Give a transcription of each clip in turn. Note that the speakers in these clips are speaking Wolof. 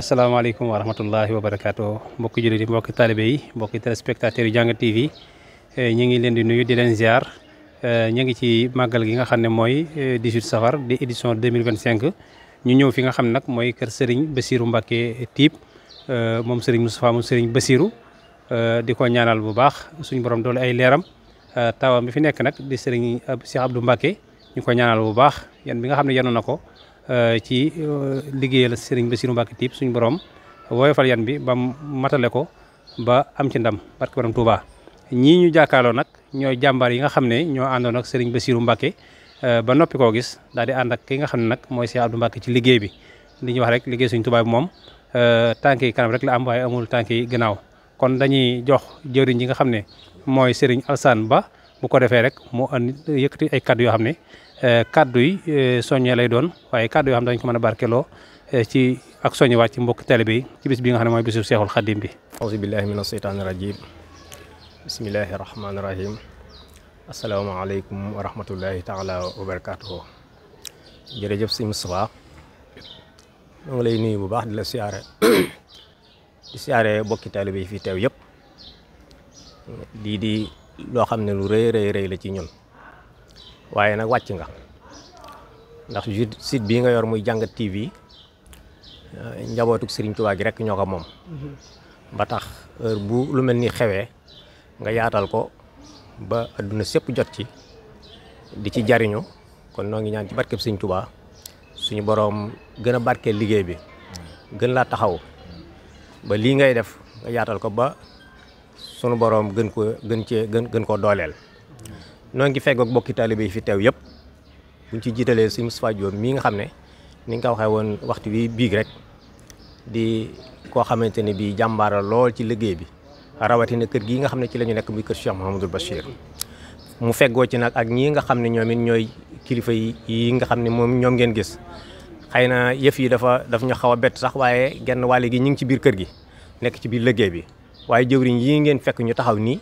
asalaamaaleykum wa rahmatullahi wa barakaatu mbokki jullit yi mbokki talibé yi mbokki téléspectateurs yi Jàngat TV ñu ngi leen di nuyu di leen ziar ñu ngi ci màggal gi nga xam ne mooy 18 safar di édition 2025 ñu ñëw fi nga xam ne nag mooy kër Serigne Bassirou Mbacké Typ moom Serigne Moustapha moom Serigne Bassirou di ko ñaanal bu baax suñu borom doole ay leeram tawam bi fi nekk nag di Serigne Cheikh Abdou Mbacké ñu ko ñaanal bu baax yan bi nga xam ne yanu na ko ci liggéeyal Serigne Bassirou Mbacké Typ suñu borom woyofal yan bi ba matale ko ba am ci ndam barke borom Touba. ñii ñu jàkkaarloo nag ñooy jàmbaar yi nga xam ne ñoo àndoon ak Serigne Bassirou Mbacké ba noppi koo gis daal di ànd ak ki nga xam ne nag mooy Cheikh Abdou Mbacké ci liggéey bi li ñuy wax rek liggéey suñu Touba bi moom tànk yi kanam rek la am waaye amul tànk yi gannaaw kon dañuy jox jëwriñ yi nga xam ne mooy Serigne Alassane Ba bu ko defee rek mu andi yëkkati ay kaddu yoo xam ne kaddu yi soññee lay doon waaye kaddu yoo xam ne dañ ko mën a barkeloo ci ak soññe waat ci mbokk talibé yi ci bis bi nga xam ne mooy bisu Seexul Xadim bi. auzu billahi mina sheytaani rajim bismillahi rahmaani rahim asalaamaaleykum wa rahmatullahi taala wa barakatuhu jërëjëf sëñ Moustapha maa ngi lay nuyu bu baax di la siyaare di siyaare bokki talibé yi fi teew yëpp di loo xam ne lu rëy la ci ñun waaye nag wàcc nga ndax site bii nga yor muy Jàngat TV njabootuk Serigne Touba gi rek ñoo ko moom ba tax heure bu lu mel ni xewee nga yaatal ko ba adduna sépp jot ci di ci jariñu kon noo ngi ñaan ci barkeb Serigne Touba suñu boroom gën a barkeel liggéey bi gën laa taxaw ba lii ngay def nga yaatal ko ba sunu boroom gën koo dooleel noo ngi feggoog bokki taalibe yi fi teew yëpp buñ ci jiitalee si Moustapha Diop mii nga xam ne ni nga ko waxee woon waxtu bi biig rek di koo xamante ne bii jàmbaara lool ci liggéey bi rawatina kër gii nga xam ne ci la ñu nekk muy kër Cheikh Mouhamadul Bachir mu feggoo ci nag ak ñii nga xam ne ñoom it ñooy kilifa yi nga xam ne moom ñoom ngeen gis xëy na yëf yi daf ñu xaw a bett sax waaye genn wàll gi ñu ngi ci biir kër gi nekk ci biir liggéey bi waaye jëwriñ yii ngeen fekk ñu taxaw nii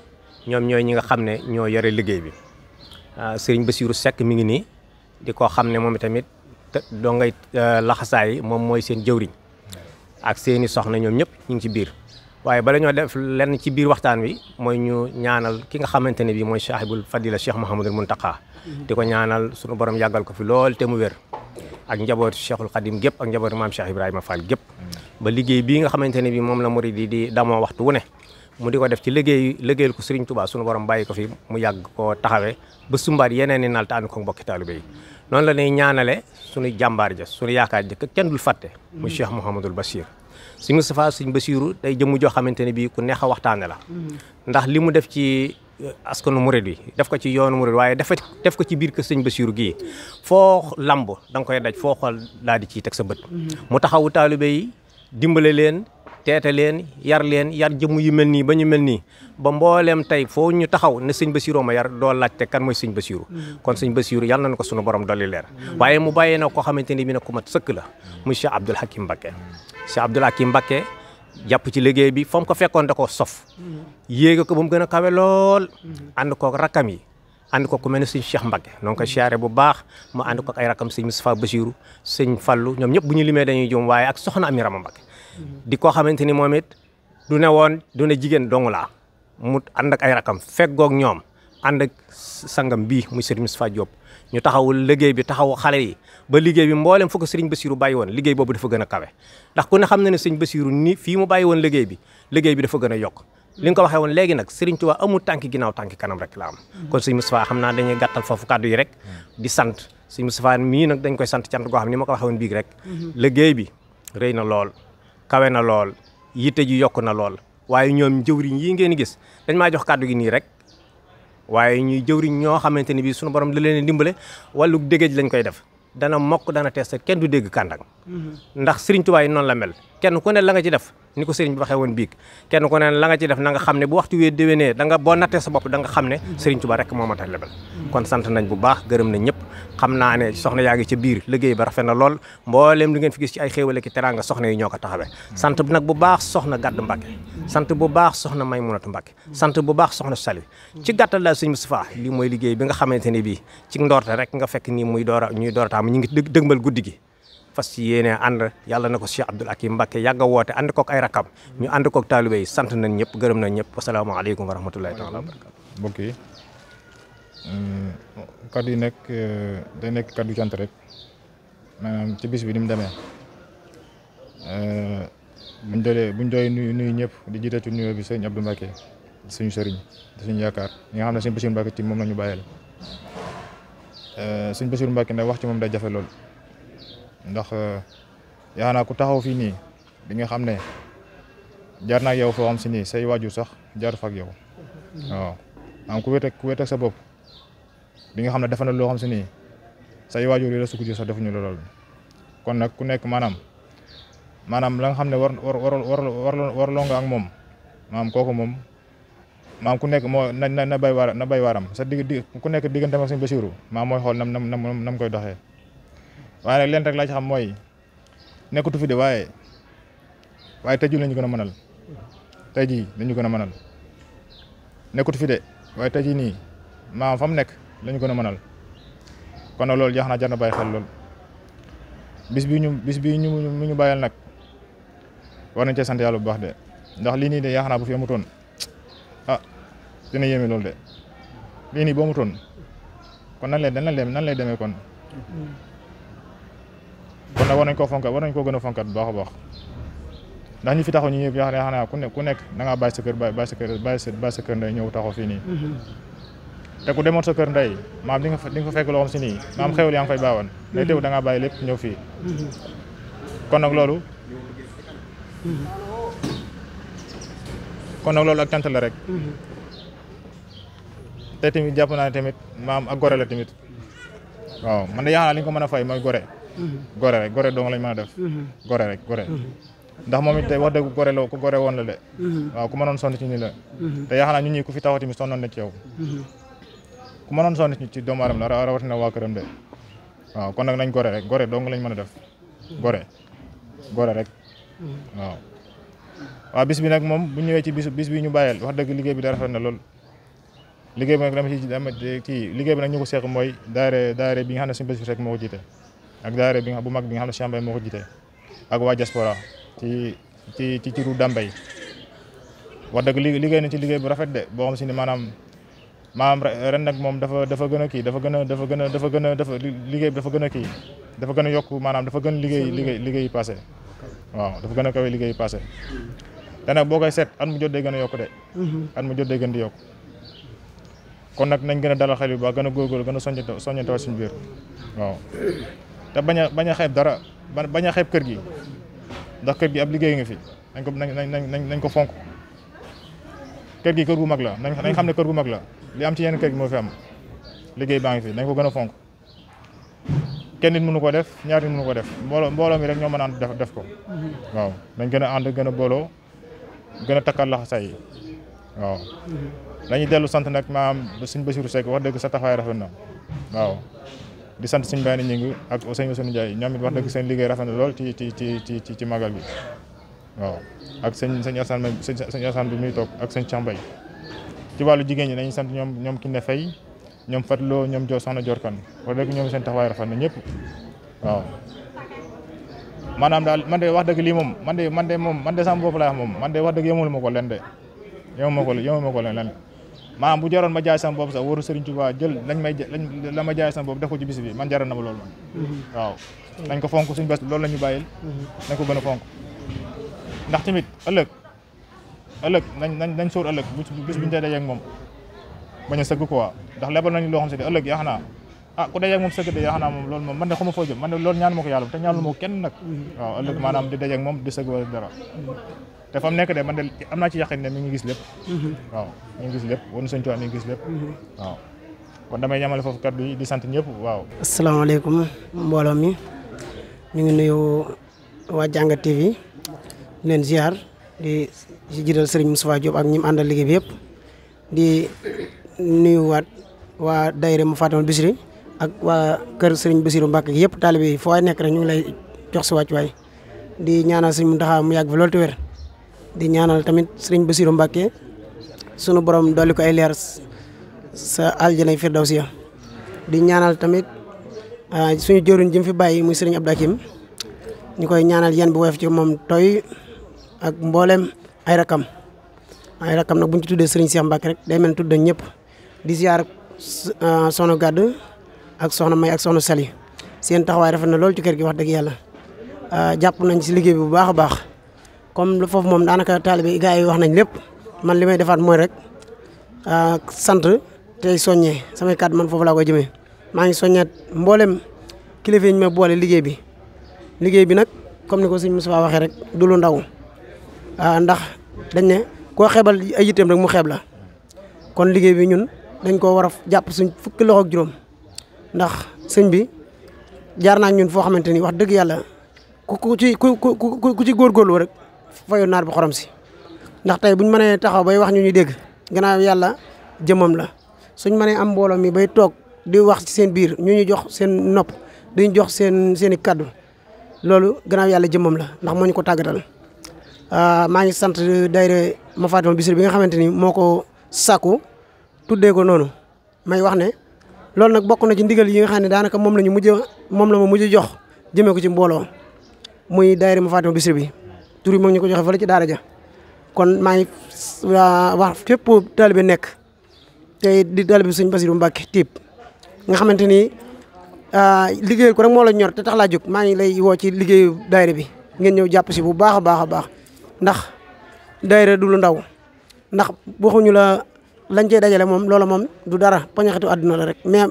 ñoom ñooy ñi nga xam ne ñoo yore liggéey bi Serigne Bassirou Seck mi ngi nii di ko xam ne moom tamit doo ngay laxasaay moom mooy seen jëwriñ ak seeni soxna ñoom ñëpp ñu ngi ci biir waaye bala ñoo def lenn ci biir waxtaan wi mooy ñu ñaanal ki nga xamante ne bii mooy saahibul fadila Cheikh Mouhamadul Mountakha di ko ñaanal sunu borom yàggal ko fi lool te mu wér ak njabootu Cheikhul Khadim gépp ak njabootu maam Cheikh Ibrahima Fall gépp ba liggéey bii nga xamante ne bii moom la murid yi di damoo waxtu wu ne mu di ko def ci liggéeyal ko Serigne Touba sunu borom bàyyi ko fi mu yàgg koo taxawee ba sumbaat yeneen ni naal te ànd ko mbokki taalibe yi noonu la ñuy ñaanale sunu jàmbaar ja sunu yaakaar ja kenn dul fàtte mu Cheikh Mouhamadul Bachir Serigne Moustapha Serigne Bassirou day jëmm joo xamante ne bii ku neex a waxtaane la ndax li mu def ci askanu murid yi def ko ci yoonu murid waaye def ko ci biir kër Serigne Bassirou gii foo lamb da nga koy daj foo xool daal di ciy teg sa bët mu taxawu taalibe yi dimbale leen teete leen yar jëmm yu mel nii ba ñu mel nii ba mbooleem tey foo ñu taxaw ne sëñ Bassirou ma yar doo laajte kan mooy sëñ Bassirou kon sëñ Bassirou yàlla na ko sunu borom dolli leer waaye mu bàyyee na koo xamante ni bi ne ku mat sëkk la muy Cheikh Abdoul Hakim Mbacké Cheikh Abdoul Hakim Mbacké jàpp ci liggéey bi fa mu ko fekkoon da koo sof yéega ko ba mu gën a kawe lool ànd kook rakkam yi ànd ko ku mel ne sëñ Cheikh Mbacké noo ngi koy siyaare bu baax mu ànd ko ay rakkam sëñ Moustapha Bassirou sëñ Fallou ñoom ñëpp bu ñu limee dañuy jum waaye ak soxna Ami Rama Mbacké di ko xamante ni moom it du ne jigéen dong laa mu ànd ak ay rakam feggoog ñoom ànd ak sangam bii muy Serigne Moustapha Diop ñu taxawul liggéey bi taxawu xale yi ba liggéey bi mboolem fu ko Serigne Bassirou bàyyi woon liggéey boobu dafa gën a kawe ndax ku ne xam na ne Serigne Bassirou ni fii mu bàyyi woon liggéey bi dafa gën a yokk li nga ko waxee woon léegi nag Serigne Touba amul tànki ginnaaw tànki kanam rek la am kon Serigne Moustapha xam naa dañuy gàttal foofu kàddu yi rek di sant Serigne Moustapha mii nag dañ koy sant cant goo xam ni ma ko waxee woon biig rek liggéey bi rëy na lool kawe na lool yitte ji yokk na lool waaye ñoom jëwriñ yi ngeen gis dañ maa jox kàddu gi nii rek waaye ñuy jëwriñ ñoo xamante ni bii sunu borom da leen dimbale wàllu déggéej lañ koy def dana mokk dana tees kenn du dégg kàndak ndax Serigne Touba yi noonu la mel kenn ku ne la nga ci def ni ko Serigne bi waxee woon biig kenn ku ne la nga ci def na nga xam ne bu waxtu wee déwénee da nga boo nattee sa bopp da nga xam ne Serigne Touba rek moo mat a lebal kon sant nañ bu baax gërëm nañ ñëpp xam naa ne soxna yaa ngi ca biir liggéey ba rafet na lool mbooleem li ngeen fi gis ci ay xéewale ki teraanga soxna yi ñoo ko taxawee sant nag bu baax soxna Gàdd Mbacké sant bu baax soxna Maymunatu Mbacké sant bu baax soxna Sali ci gàttal daal Serigne Moustapha lii mooy liggéey bi nga xamante ne bii ci ndoorte rek nga fekk nii ñuy door a taam ñu ngi dëgmal guddi gi fas ci yéene ànd yàlla na ko Cheikh Abdoul Hakim Mbacké yàgg a woote ànd kook ay rakam ñu ànd kook taalibe yi sant nañ ñëpp gërëm nañ ñëpp wasalaamaaleykum wa rahmatullahi taala wa barakatu. mbokk yi kaddu yi nekk day nekk kaddu cant rek maanaam ci bis bi ni mu demee buñ doy nuyu ñëpp di jiite ci nuyoo bi sëñ Abdou Mbacké suñu sëriñ suñu yaakaar ñi nga xam ne sëñ Bassirou Mbacké ci moom la ñu bàyyeel sëñ Bassirou Mbacké nag wax ci moom day jafe lool ndax yaakaar naa ku taxaw fii nii di nga xam ne jaar naa ak yow foo xam si nii say waajur sax jaar fa ak yow waaw am ku wéet ak sa bopp di nga xam ne dafa na loo xam si nii say waajur yi la sukk ji sax defuñu lool kon nag ku nekk maanaam la nga xam ne warloo nga ak moom maanaam kooku moom maanaam ku nekk moo na bay waaram sa ku nekk diggante ak sëñ Bassirou maanaam mooy xool nam koy doxee waaye nag leen rek laa ci xam mooy nekkatu fi de waaye tey jii lañu gën a mënal tey jii lañu gën a mënal nekkatu fi de waaye tey jii nii maanaam fa mu nekk lañu gën a mënal kon nag loolu jar na bàyyi xel lool bis bii ñu bàyyal nag war nañ cee sant yàlla bu baax de ndax lii nii de yaakaar naa bu fi amutoon dina yéeme loolu de lii nii boo amutoon kon nan lay demee kon nag war nañ koo gën a fonkat bu baax a baax ndax ñi fi taxaw ñu ñëpp yaakaar naa ku nekk da ngaa bàyyi sa kër bàyyi sa kër ndey ñëw taxaw fii nii te ku demoon sa kër ndey maam di nga fa fekk loo xam si nii maam xewul yaa ngi fay baawan day teew da ngaa bàyyi lépp ñëw fii kon nag loolu ak cant la rek te tamit jàpp naa ne tamit maam ak gore la tamit waaw man de yaakaar naa li ñu ko mën a fay mooy gore rek gore dong lañ mën a def gore rek ndax moom it tey wax dëgg ku gore woon la de waaw ku mënoon sonn ci ni la te yaakaar naa ñun ñi ku fi taxaw tamit sonnoon na ci yow ku mënoon sonn ci doomu aadama la rawatina waa këram de waaw kon nag nañ gore rek gore dong lañ mën a def gore rek waaw bis bi nag moom bu ñëwee ci bis bi ñu bàyyeel wax dëgg liggéey bi da rafet na lool liggéey bi nag liggéey bi nag ñu ko seq mooy daayira bi nga xam ne suñu bés rek moo ko jiite ak daayira bu mag bi nga xam ne Cheikh Mbaye moo ko jiite ak waa diaspora ci ru Dambay wax dëgg liggéey na ci liggéey bu rafet de boo xam si ne maanaam ren nag moom dafa gën a kii liggéey bi dafa gën a kii dafa gën a yokk maanaam dafa gën liggéey yi passé waaw dafa gën a kawe liggéey yi passé te nag boo koy seet at mu jot day gën a yokk de at mu jot day gën di yokk kon nag nañ gën a dalal xel yu baax gën a góorgóorlu gën a soññante suñu biir waaw te bañ a xeeb dara bañ a xeeb kër gi ndax kër gi ab liggéey nga fi nañ ko fonk kër gi kër gu mag la nañ xam ne kër gu mag la li am ci yenn kër gi moo fi am liggéey baa ngi fi nañ ko gën a fonk kenn nit mënu ko def ñaar nit mënu ko def mbooloo mi rek ñoo mën a ànd def ko waaw nañ gën a ànd gën a booloo gën a takkal laxasaay yi waaw dañuy dellu sant nag maam sëñ Bassirou Seck wax dëgg sa taxawaay rafet na waaw di sant sëñ Baye Ñing ak sëñ Ousseynou Ndiaye ñoom it wax dëgg seen liggéey rafet na lool ci magal bi waaw ak sëñ Assane bi muy toog ak sëñ Cambay ci wàllu jigéen ñi dañuy sant ñoom Kiné Faye ñoom Fatloo ñoom soxna Jorkan wax dëgg ñoom seen taxawaay rafet na ñëpp waaw maanaam daal man de wax dëgg lii moom man de sama bopp laa wax moom man de wax dëgg yemul ma ko leen de yemul ma ko leen maanaam bu jaroon ma jaay sama bopp sax wóoru Serigne Touba jël la ma jaay sama bopp def ko ci bis bi man jaroon na ma loolu man waaw nañ ko fonk suñu bés loolu la ñu bàyyil nañ ko gën a fonk ndax tamit ëllëg nañ sóor ëllëg bis bi ñu dajee ak moom bañ a sëgg quoi ndax lebal nañu loo xam si ne ëllëg yaa xanaa ku dajee ak moom sëgg de yaa xanaa moom loolu moom man de xama foo jëm man de loolu ñaanu ma ko yàlla te ñaanu ma ko kenn nag waaw ëllëg maanaam di dajee ak moom di sëgg wala dara te fa mu nekk de man de am naa ci yaqin ne mi ngi gis lépp waaw mi ngi gis lépp wanu sëñ Tuubaa mi ngi gis lépp waaw kon damay ñamale foofu kaddu yi di sant ñëpp waaw asalaamaaleykum mbooloo mi ñu ngi nuyu waa Jàngat TV leen ziar di jiital Serigne Moustapha Diop ak ñi mu àndal liggéey bi yëpp di nuyuwaat waa daayira mu Faatamatul Bichri ak waa kër Serigne Bassirou Mbacké gi yëpp taalibe yi foo waay nekk rek ñu ngi lay jox sa wàccuwaay di ñaanal Serigne Mountakha mu yàgg fi loolu te wér di ñaanal tamit Serigne Bassirou Mbacké sunu borom dolli ko ay leer sa aljanay firdawsiya di ñaanal tamit suñu jëwriñ ji mu fi bàyyi muy Serigne Abdou Hakim ñu koy ñaanal yéen bu woyof ci moom toy ak mboolem ay rakam nag bu ñu ci tuddee Serigne Cheikh Mbacke rek day mel ni tudd nañ ñëpp di ziar soxna Gàdd ak soxna May ak soxna Sali seen taxawaay rafet na loolu ci kër gi wax dëgg yàlla jàpp nañ ci liggéey bi bu baax a baax comme foofu moom daanaka taalibe gars yi wax nañ lépp man li may defaat mooy rek sant tey soññee samay kàddu man foofu laa koy jëmee maa ngi soññaat mboolem kilifa yi ñu ma boole liggéey bi nag comme ni ko sëñ Moustapha waxee rek du lu ndaw ndax dañ ne koo xeebal ay yitteem rek mu xeeb la kon liggéey bi ñun dañ koo war a jàpp suñ fukki loxo ak juróom ndax sëñ bi jaar naa ñun foo xamante ni wax dëgg yàlla ku ci góorgóorlu rek fayu naar bi xorom si ndax tey buñ mënee taxaw bay wax ñu ñuy dégg gannaaw yàlla jëmam la suñ mënee am mbooloo mi bay toog di wax ci seen biir ñu ñu jox seen nopp duñ jox seen i kaddu loolu gannaaw yàlla jëmam la ndax moo ñu ko tàggatal maa ngi sant daayira Mafaatihul Bichri bi nga xamante ni moo ko sàkku tuddee ko noonu may wax ne loolu nag bokk na ci ndigal yi nga xam ne daanaka moom la ma mujj jox jëmee ko ci mbooloo muy daayira Mafaatihul Bichri bi tur yi moo ñu ko joxe fële ci daara ja kon maa ngi wax fépp taalibe nekk te di taalibe sëñ Bassirou Mbacke Typ nga xamante ni liggéeyal ko rek moo la ñor te tax laa jóg maa ngi lay woo ci liggéeyu daayira bi ngeen ñëw jàpp si bu baax a baax ndax daayira du lu ndaw ndax waxuñu la lañ cey dajale moom loola moom du dara pañaxitu àdduna la rek mais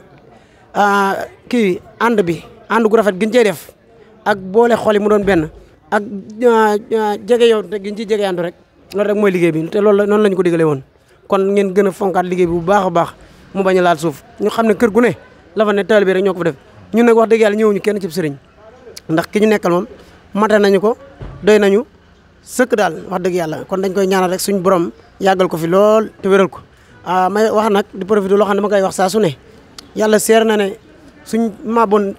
kii ànd gu rafet giñ cey def ak boole xol yi mu doon benn ak jege yow te giñ ci jege àndu rek loolu rek mooy liggéey bi te loolu noonu lañ ko digalee woon kon ngeen gën a fonkaat liggéey bi bu baax a baax mu bañ a laal suuf ñu xam ne kër gu ne la fa ne taalibe rek ñoo ko fa def ñun nag wax dëgg yàlla ñëwuñu kenn ci sëriñ ndax ki ñu nekkal moom mate nañu ko doy nañu sëkk daal wax dëgg yàlla kon dañ koy ñaanal rek suñ borom yàggal ko fi lool te wéral ko may wax nag di profité loo xam ne dama koy wax saa su ne yàlla seer na ne suñ maaboon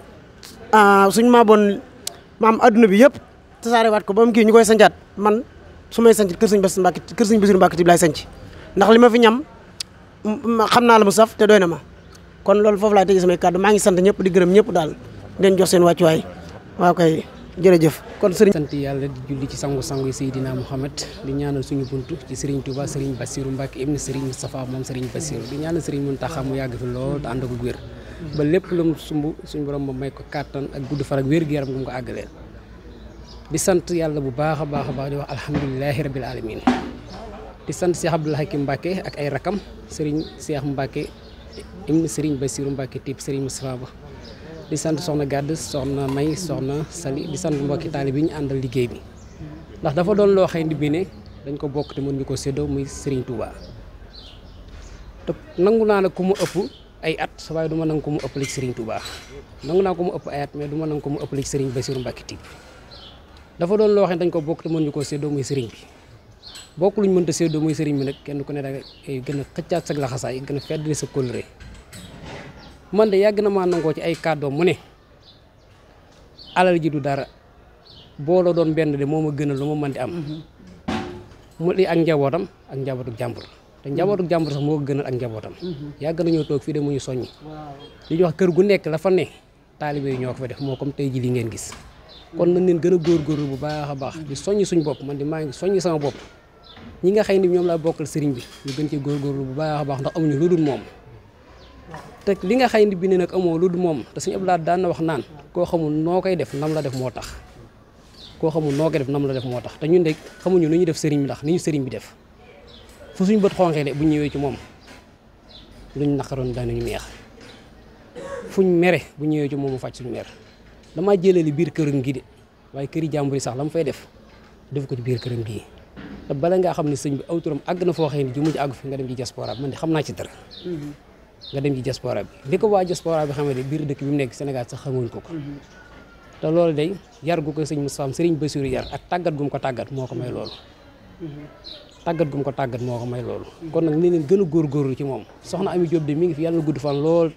maam adduna bi yëpp tasaare waat ko ba mu kii ñu koy sancaat man su may sanc kër sëñ Bassirou Mbacke Typ laay sanc ndax li ma fi ñam xam naa la mu saf te doy na ma kon loolu foofu laay tëjee samay kàddu maa ngi sant ñëpp di gërëm ñëpp daal leen jox seen wàccuwaay waaw kay jërëjëf kon sëriñ sant yàlla di julli ci sangu-sangu yi Seydina Mouhamed di ñaanal suñu buntu ci Serigne Touba Serigne Bassirou Mbacke ibn Serigne Moustapha moom Serigne Bassirou di ñaanal Serigne Mountakha mu yàgg fi lool te ànd ak wér ba lépp lu mu sumb suñu borom ba may ko kàttan ak gudd fan ak wér gu yaram gu mu ko àggaleel di sant yàlla bu baax a baax di wax alhamdulilahi rabil alamin di sant Cheikh Abdoul Hakim Mbacke ak ay rakam Serigne Cheikh Mbacke ibn Serigne Bassirou Mbacke Typ Serigne Moustapha Ba di sant soxna Gàdd soxna May soxna Sali di sant mbokki taalibe bi ñu àndal liggéey bi ndax dafa doon loo xëy bi ne dañ ko bokk te mën ñu ko séddoo muy Serigne Touba te nangu naa ne ku mu ëpp ay at waaye du ma nangu ko mu ëppale ci Serigne Touba nangu naa ko mu ëpp ay at mais du ma nangu ko mu ëppale ci Serigne Bassirou Mbacke Typ dafa doon loo xam dañ ko bokk te mën ñu ko séddoo muy Serigne bi bokk luñ mënta séddoo muy Serigne bi nag kenn ku ne da ngay gën a xëccaat sag laxasaay gën a feddali sa kóllëre man de yàgg na maa nangoo ci ay kàddoom mu ne alal ji du dara booloo doon benn de moo ma gënal lu ma mën di am mu li ak njabootam ak njabootu jàmbur te njabootu jàmbur sax moo ko gënal ak njabootam yàgg nañoo toog fii de mu ñu soññi li ñuy wax kër gu nekk la fa ne taalibe yi ñoo ko fa def moo comme tey ji li ngeen gis kon nañ leen gën a góorgóorlu bu baax a baax di soññi suñ bopp man di maa ngi soññi sama bopp ñi nga xëy ni ñoom laa bokkal sëriñ bi ñu gën ci góorgóorlu bu baax a baax ndax amuñu lu dul moom te li nga xëy ni bi ne nag amoo lu dul moom te suñu Abdoulaye daan na wax naan koo xamul noo koy def nam la def moo tax koo xamul noo koy def nam la def moo tax te ñun de xamuñu nu ñu def sëriñ bi ndax ni ñu sëriñ bi def fu suñu bët xonqee de bu ñëwee ci moom luñ naqaroon daanañu neex fuñ mere bu ñëwee ci moom mu faj suñu mer damaa jëlali biir këram gi de waaye këri jàmbur yi sax la mu fay def ko ci biir këram gii te bala ngaa xam ne sëñ bi aw turam àgg na foo xëy ni ji mujj àgg fi nga dem ci diaspora bi man de xam naa ci dara nga dem ci diaspora bi li ko waa diaspora bi xamee de biir dëkk bi mu nekk Sénégal sax xamuñ ko te loolu day yar gu ko sëñ Moustapha Serigne Bassirou yar ak tàggat gum ko tàggat moo ko may loolu tàggat gum ko tàggat moo ko may loolu kon nag ni leen gën a góorgóorlu ci moom soxna Ami Diop de mi ngi fi yàlla na gudd fan lool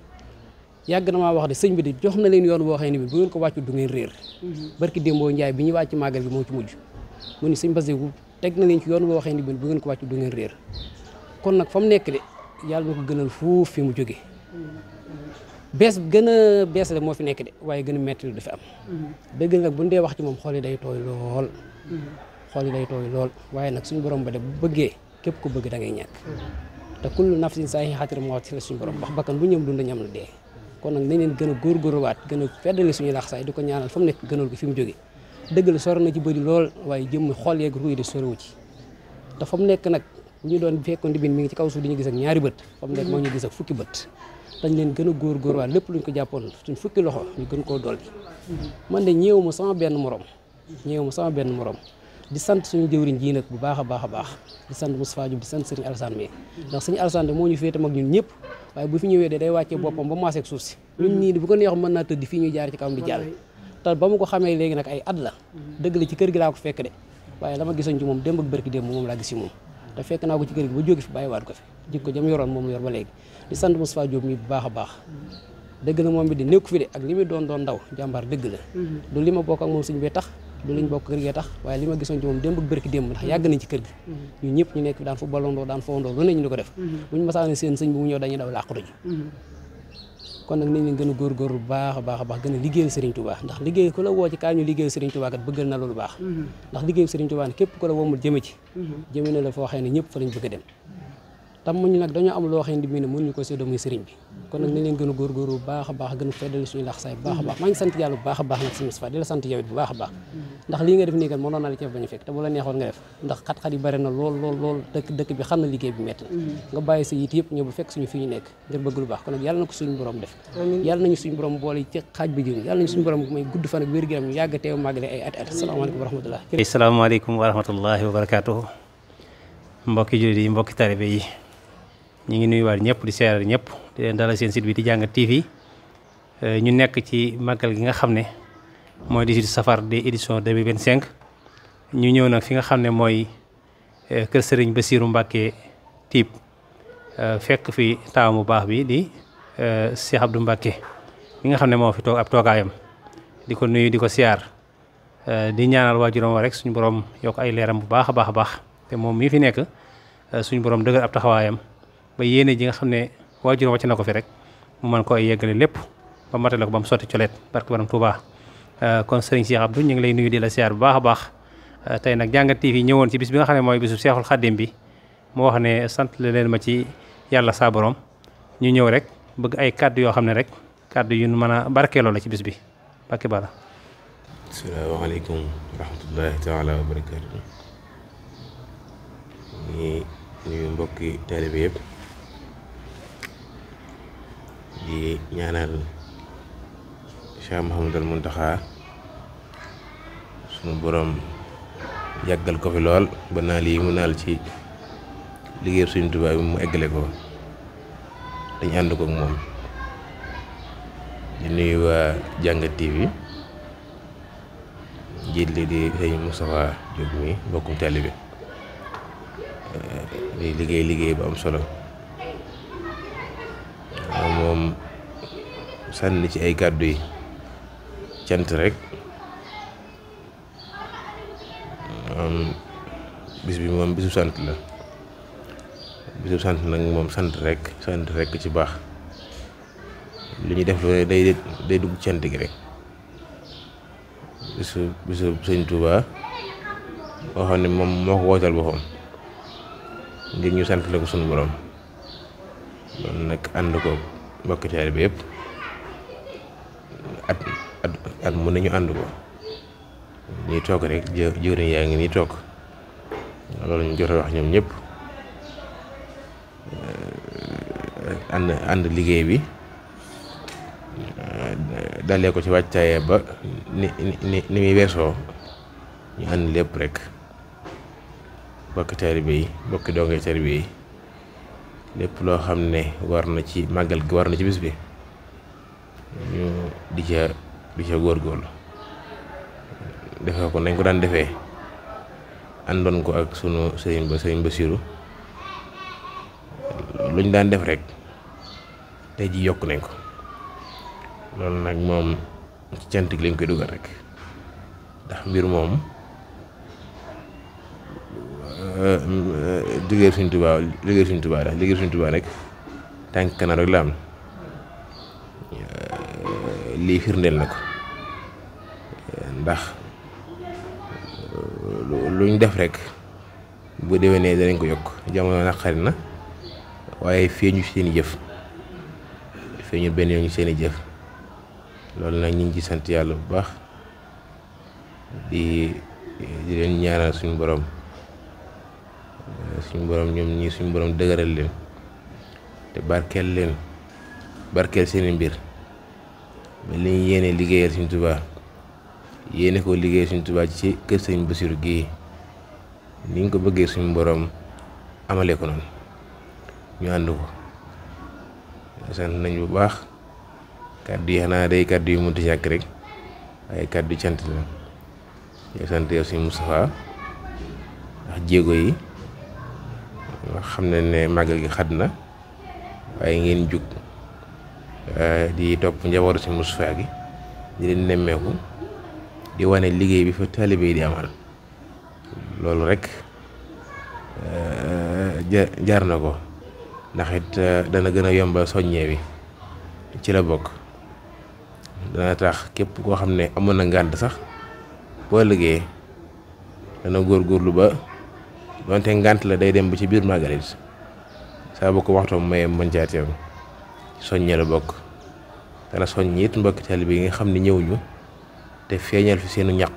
yàgg na maa wax de sëñ bi de jox na leen yoon boo xëy ni bi bu ngeen ko wàccu du ngeen réer barki démboo Njaay bi ñu wàcc màggal gi moo ci mujj mu ni sëñ Bassirou teg na leen ci yoon boo xëy ni bi bu ngeen ko wàccu du ngeen réer kon nag fa mu nekk de yàlla na ko gënal fuuf fi mu jóge bees gën a bees la moo fi nekk de waaye gën a metti lu dafa am dëgg nag bu ñu dee wax ci moom xool yi day tooy lool xool yi day tooy lool waaye nag suñu borom ba de bu bëggee képp ku bëgg da ngay ñàkk te kullu nafsin zaa'iqatul mawt la suñu borom wax bakkan bu ñëm dund ñam la dee kon nag nañ leen gën a góorgóorluwaat gën a feddali suñu laxsaay di ko ñaanal fa mu nekk gënal ko fi mu jóge dëgg la sori na ci bëri lool waaye jëmm xool yeeg ruy de soriwu ci te fa mu nekk nag bu ñu doon fekkoon di bind mi ngi ci kaw suuf di ñu gis ak ñaari bët fa mu nekk moo ñu gis ak fukki bët dañ leen gën a góorgóorluwaat lépp luñ ko jàppoon suñ fukki loxo ñu gën koo dolli man de ñëw ma sama benn morom di sant suñu jëwriñ ji nag bu baax a baax di sant Moustapha Diop di sant Serigne Alassane mi ndax Serigne Alassane de moo ñu féete mag ñun ñëpp waaye bu fi ñëwee de day wàccee boppam ba maaseeg suuf si ñun ñii bu ko neex mën naa tëdd fii ñuy jaar ci kawam di jàll te ba mu ko xamee léegi nag ay at la dëgg la ci kër gi laa ko fekk de waaye la ma gisoon ci moom démb ak bërki démb moom laa gis ci moom te fekk naa ko ci kër gi ba jóge fi bàyyiwaat ko fi jikko jam yoroon moom yor ba léegi di sant Moustapha Diop mi bu baax a baax dëgg la moom bi di nekku fi de ak li muy doon ndaw jàmbaar dëgg la du li ma bokk ak moom suñu bee tax du liñ bokk kër gee tax waaye li ma gisoon ci moom démb ak bërki démb ndax yàgg nañ ci kër gi ñu ñëpp ñu nekk fi daan footballandoo daan fowandoo lu ne ñu di ko def buñu masaane seen sëñ bu mu ñëw dañuy daw làqatu ji kon nag nañ leen gën a góorgóorlu bu baax a baax gën a liggéeyal Serigne Touba ndax liggéey ku la woo ci kaa ñu liggéeyal Serigne Touba kat bëggal na loolu baax ndax liggéeyal Serigne Touba ne képp ku la woomul jëme ci jëme na la foo waxee ne ñëpp fa lañ bëgg a dem tam muñu nag dañoo am loo xam ne bii ne mënuñu ko séddoo muy Serigne bi kon nag nañ leen gën a góorgóorlu bu baax a baax gën a feddali suñu laxsaay bu baax a baax maa ngi sant yàlla bu baax a baax nag Serigne Moustapha di la sant yow it bu baax a baax ndax lii nga def nii kat mënoon na la ci bañ a fekk te bu la neexoon nga def ndax xat-xat yi bari na lool dëkk bi xam na liggéey bi métti na nga bàyyi sa yit yëpp ñëw bu fekk suñu fi ñu nekk ngir bëgg lu baax kon nag yàlla na ko suñu borom def yàlla nañu suñu borom boole ci xaaj bi jëm yàlla nañu suñu borom may gudd fan ak wér-gu-yaram ñu yàgg teew màggale ay at asalaamaaleykum wa rahmatullah asalaamaaleykum wa rahmatullahi wa barakaatuhu mbokki jullit yi mbokki talibe yi ñu ngi nuyuwaat ñëpp di seeral ñëpp di leen dalal seen site bi di Dianguat TV ñu nekk ci màggal gi nga xam ne mooy 18 safar di édition 2025 ñu ñëw nag fi nga xam ne mooy kër Serigne Bassirou Mbacké Typ fekk fi taaw mu baax bi di Cheikh Abdou Mbacké mi nga xam ne moo fi toog ab toogaayam di ko nuyu di ko siyaar di ñaanal waajuram wa rek suñu borom yokk ay leeram bu baax a baax te moom mii fi nekk suñu borom dëgër ab taxawaayam ba yéene ji nga xam ne waajuram wàcc na ko fi rek mu mën ko ay yeggale lépp ba matale ko ba mu sotti coleet barke borom Touba kon Serigne Cheikh Abdou ñu ngi lay nuyu di la siyaar bu baax a baax tey nag Dianguat TV ñëwoon ci bis bi nga xam ne mooy bisu Seexul Xaddim bi mu wax ne sant leen ma ci yàlla saa borom ñu ñëw rek bëgg ay kàddu yoo xam ne rek kàddu yu mën a barkeeloo la ci bis bi barke bala. asalaamaaleykum wa rahmatullahi taala wa barakaatu. ñi nuyu mbokki taalibe yëpp di ñaanal Cheikh Mouhamadul Mountakha sunu borom yàggal ko fi lool ba naal yi mu naal ci liggéey Sëriñ Tuubaa bi mu eggale ko dañ ànd ko ak moom di nuyu waa Dianguat TV njiit li di sëñ Moustapha Diop mi mbokkum taalibe di liggéey bu am solo moom sànni ci ay kàddu yi cant rek bis bi moom bisu sant la bisu sant nag moom sant rek ci baax li ñuy def loolu day dugg cant gi rek bisu sëñ Touba boo xam ne moom moo ko wootal boppam ngir ñu sant la ko sunu borom loolu nag ànd ko mbokki taalibe bi yëpp at mu ne ñu ànd ko ñuy toog rek jëwriñ yaa ngi nii toog loolu ñu jot a wax ñoom ñëpp ànd liggéey bi dalee ko ci wàccaayee ba ni muy weesoo ñu ànd lépp rek bokki taalibe yi bokki dongay taalibe yi lépp loo xam ne war na ci màggal gi war na ci bis bi ñu di ca góorgóorlu defee ko nañ ko daan defee àndoon ko ak sunu sëriñ Bassirou lu ñu daan def rek tey ji yokk nañ ko loolu nag moom ci cant gi lañ koy dugal rek ndax mbir moom liggéey Sëriñ Tuubaa rek tànk kanam rek la am lii firndeel na ko ndax luñ def rek bu déwénee danañ ko yokk. jamono naqari na waaye feeñu seeni jëf feeñu benn yoon seeni jëf loolu nag ñu ngi ci sant yàlla bu baax di leen ñaanal suñu borom ñoom ñii suñu borom dëgëral leen te barkeel seeni mbir ba li ñu yéene liggéeyal Sëriñ Tuubaa yéene ko liggéeyal Sëriñ Tuubaa ci kër Sëriñ Bassirou gii ni ñu ko bëggee suñu borom amale ko noonu ñu ànd ko sant nañ bu baax kàddu yi xanaa day kàddu yu mënut a ñàkk rek waaye kàddu cant la yow sant yow Sëriñ Moustapha ndax jéego yi xam ne ne màggal gi xat na waaye ngeen jug di topp njabootu Sëriñ Moustapha gi di leen nemmeeku di wane liggéey bi fa taalibe yi di amal loolu rek jaar na ko ndax it dana gën a yombal soññee bi ci la bokk dana tax képp koo xam ne amoon na ngànt sax boo liggéey dana góorgóorlu ba donte ngànt la day dem ba ci biir màggalit saa bu ko waxtoom maye mën caa teew soññee la bokk dana soññ it mbokki taalibe yi nga xam ne ñëwuñu te feeñal fi seenu ñaq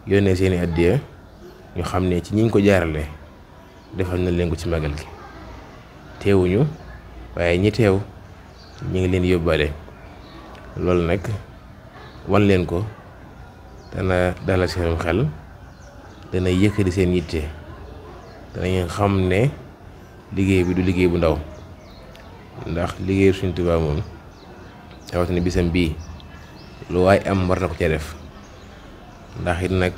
yónnee seeni addiya ñu xam ne ci ñiñ ko jaarale defal na leen ko ci màggal gi teewuñu waaye ñi teew ñu ngi leen yóbbaale loolu nag wan leen ko dana dalal seen xel dana yëkkati seen yitte danañ xam ne liggéey bi du liggéey bu ndaw ndax liggéey Sëriñ Tuubaa moom rawatina bisam bii lu waay am war na ko ca def ndax it nag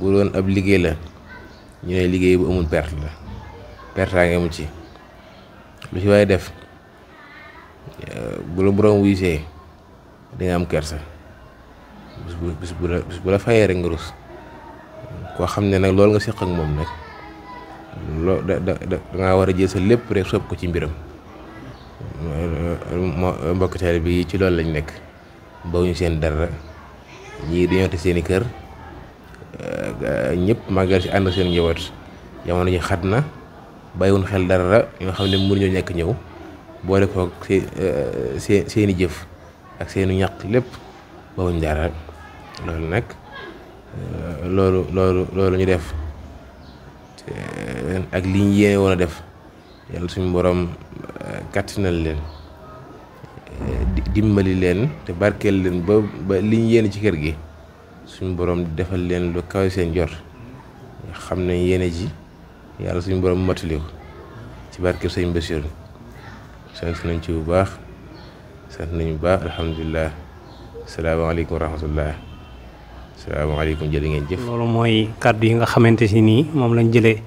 bu doon ab liggéey la ñu ne liggéey bu amul perte la pertaa nga mu ci lu ci waaye def bu la borom wuysee di nga am kersa bis bu la fayee rek nga rus koo xam ne nag loolu nga seq ak moom nag dangaa war a jël sa lépp rek sopp ko ci mbiram mbokk taalibe bi ci loolu lañ nekk bawuñu seen dara ñii dañoo te seeni kër ñëpp màggal si ànd seen njaboot jamono ji xat na bàyyiwuñ xel dara ñoo xam ne mënuñoo ñàkk ñëw boole ko seeni jëf ak seeni ñàq lépp bawuñ dara loolu nag loolu ñu def ak li ñu yéene woon a def yàlla suñu borom kàttanal leen dimbali leen te barkeel leen ba li ñu yéene ci kër gi suñu borom defal leen lu kawe seen jot xam ne yéene ji yàlla suñu borom mottali ko ci barkeel Sëriñ Bassirou sant nañ ci bu baax alhamdulilah salaamaaleykum wa rahmatullah salaamaaleykum jërë ngeen jëf. loolu mooy kàddu yi nga xamante si nii moom lañ jëlee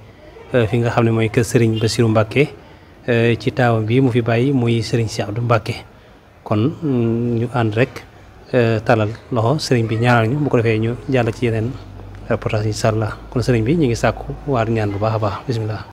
fi nga xam ne mooy kër Serigne Bassirou Mbacké ci taawam bi mu fi bàyyi muy Serigne Cheikh Abdou Mbacké kon ñu ànd rek talal loxo Serigne bi ñaanal ñu bu ko defee ñu jàll ci yeneen reportage incha allah kon Serigne bi ñu ngi sàkku waar ñaan bu baax a baax bisimilah.